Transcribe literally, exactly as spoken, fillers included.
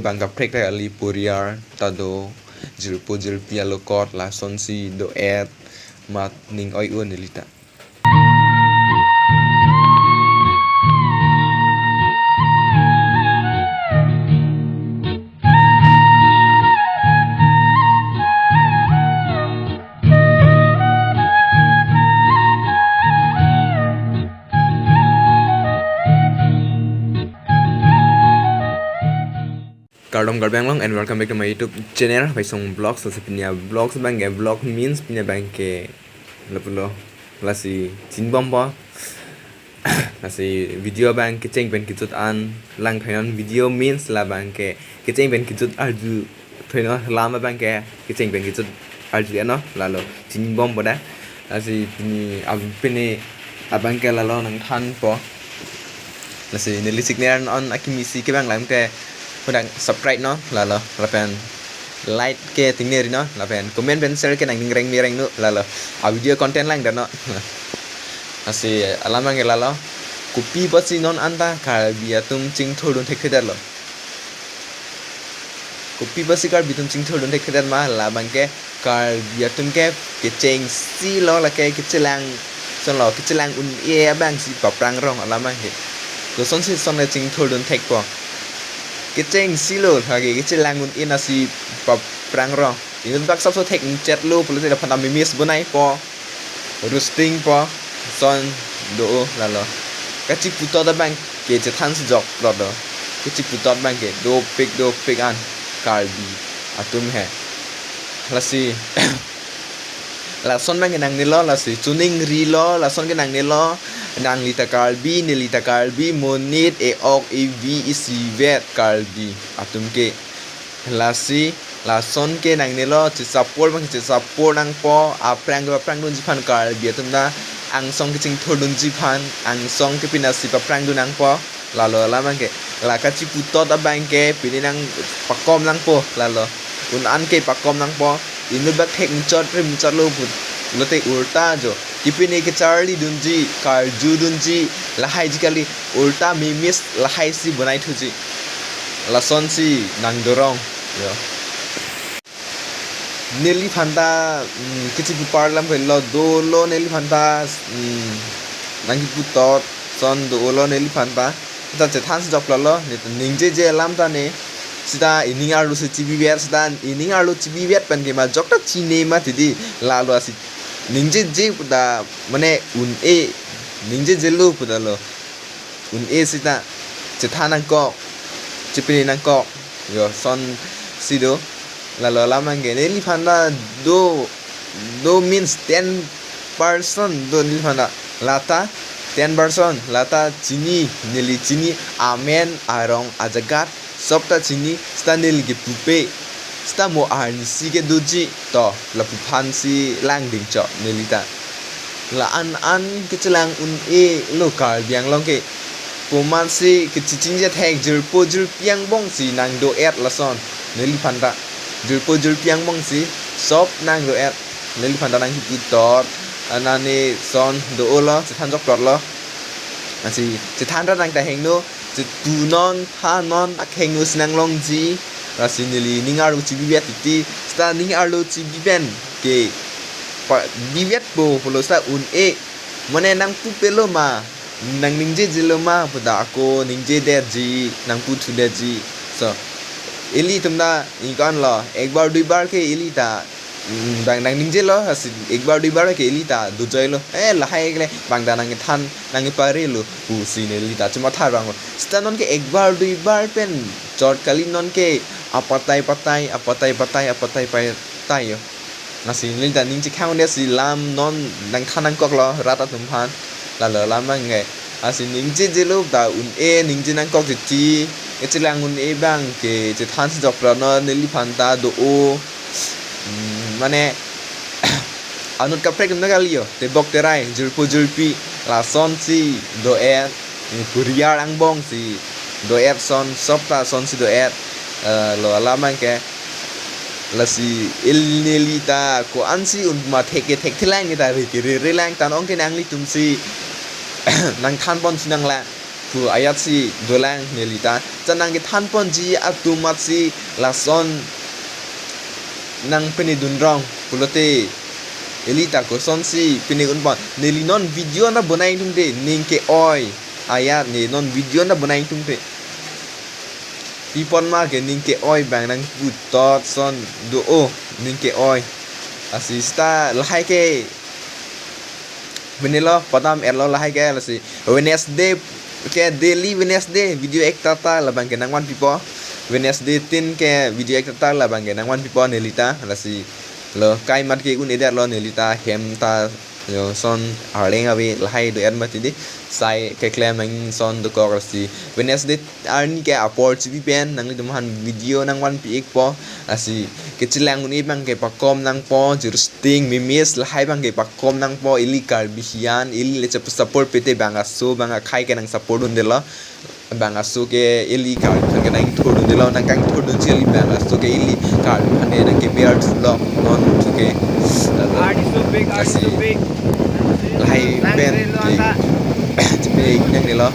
Bang kaprek ta kali, puriar ta do, jirpo jirpi alokot lasonsi do-et, mat ning oi-un nelita. Kardom Karbi Anglong and welcome back to my YouTube channel, Paisong Vlogs. Lasi pini a-vlogs abang ke, vlog means pini abang ke lapulo, lasi chinibompo. Lasi video abang kecheng pen kejut an lang thoi non, video means labang ke kecheng pen kejut arju thoi non, lam abang ke kecheng pen kejut arju non, lalo chinibompo da. Lasi pini ab-, pini abang ke lalo nangthanpo. Lasi neli channel non akimi si kevang lang te hadak subscribe non, lalo lapen like ke tingneri non, lapen comment pen share ke nangning reng me reng non, lalo a-video content lang da non. Lasi alam abang ke lalo, kopi apotsi non anta Karbi atum chingthurdun thekthedetlo? Kopi apotsi Karbi atum chingthurdun thekthedet ma? Labang ke Karbi atum ke kechengsi lo, lake kechelang, son lo, kechelang un-e abang si paprangrong alam abang ke. Kosonsi son le chingthurdun thekpo? Kechengsi lo, lake kechelang un-e nasi paprangrong. Inut bak sapso thek-nchetlo pulote laphanta memes bonaipo, roasting po, son do-o lalo. Kachiputot abang ke chethansi jokplot do. Kachiputot abang ke dopik dopik an Karbi atum he. Lasi lason abang ke nangnelo, lasi chuning rilo, lason ke nangnelo. Nanglita Karbi, nelita Karbi, monit, e-ok, evi, isivet Karbi atum ke. Lasi lason ke nangnelo, chesapor abang ke chesapor nangpo, aphrang ke paphrangdunji aphan, Karbi atum ta angsong kechingthurdunji aphan, angsong ke penasi paphrangdun nangpo, lalo alam abang ke. La kachiputot abang ke pini nangpakom nangpo, lalo un-an ke pakom nangpo. Inut bak thek-nchet rim-nchetlo pu, pulote ulta jo, kepine kecharlidunji, karjudunji, lahaiji kali, ulta memes lahaisi bonaithuji. Lasonsi nangdorong yo. Neliphanta, mm, kechipu parlam pelo dolo, neliphanta, mm, nangkiputot son dolo neliphanta. Ta chethansi jokplotlo, ne ta ningjeje alam ta ne. Sita ining arlo si chibivet, sita ining arlo chibivet pen ke majok ta chine mati di, lalo asi ningjeje pu ta, mane un-e, ningjejelo pu ta lo. Un-e sita chethan nangkok, chepine nangkok, yo, sonsi do. Lalo alam abang ke neliphanta do, do means ten percent do neliphanta. Lata ten percent, lata chini, neli chini, amen, arong, ajagat, sop ta chini, sita neli kepupe, sita mo arnisi kedoji, to, lapu aphansi langdingchot nelita. La an an kechelang un-e lo Karbi Anglong ke. Komatsi kechechingje thek, jirpo jirpi angbongsi nangdo-et lason neliphanta. Jirpo jirpi angbongsi sop nangdo-et. Neliphanta nangkiputot, anani son do-olo, chethan jokplotlo. Lasi chethan ra nang ta hingno, chetu non, pha non, akhingno si nanglongji. Lasi neli ning arlo chibivet titi, sita ning arlo chibi pen ke pa-, bivetpo pulo sita un-e. Mane nangpupelo ma, nangningjejelo ma pu ta ako ningjedetji, nangputhudetji. So, ilitum ta ingkon lo, ek bar dui bar ke ili ta, mm, bang nangningjelo, lasi ek bar dui bar ke ili ta dojoilo. Eh, lahai kele, bang ta nangkethan, nangkeparelo pusi neli ta chomatha abang. Sita non ke ek bar dui bar pen chot kali, non ke apatai patai, apatai patai, apatai patai yo. Lasi neli ta ning chekhang un-e si lam non nangthan nangkoklo rat atum aphan. Lalo alam abang ke. Lasi ningjejelo ta un-e, ningje nangkok titi, kechelang un-e abang ke chethansi jokplot non neliphanta do-o. Hmm, mane anut kaprek atum ta kali yo, tebok terai, jirpo jirpi, lasonsi do-et, eh, puriar angbongsi do-et, son sop ta sonsi do-et, eh, lo alam abang ke. Lasi ili neli ta ko-ansi un ma thek ke thekthelang, ta re ke rere lang, ta non ke nanglitumsi nangthanponsi nanglang. Pu ayat si dolang nelita. Chan nangkethan ponji atum amatsi lason nangpinedun rong pulote ili ta kosonsi pine un pon. Neli non video nabonai ingtungte ning ke-oi. Ayat ne non video nabonai ingtungte. Pi pon ma ke ning ke-oi abang nangputhot ason do-o ning ke-oi. Lasi seta lahai ke pinelo padam-etlo lahai ke lasi Wednesday ke daily Wednesday video ekta ta labang ke nangvanpipo. Wednesday tin ke video ekta ta labang ke nangvanpipo nelita. Lasi lo kai mat ke un-edetlo nelita hem ta yo ason arleng ave lahai do-et mati dei. Sai keklem nangji ason dokok lasi Wednesday arni ke apor chipi pen nanglitum aphan video nangvanpi-ikpo. Lasi kechelang un-e abang ke pakom nangpo, Jirsting, Mimis lahai abang ke pakom nangpo, ili Karbi hiyan, ili le chep support pete bang aso bang akhei ke nangsupport dundelo. Bang aso ke ili Karbi aphan ke nangthurdundelo, nangkangthurdunsi ili bang aso ke ili Karbi aphan ke nangkeber thulo, non thu ke. Artist so big, artist so big. Lahai pen ke chepe nangnelo.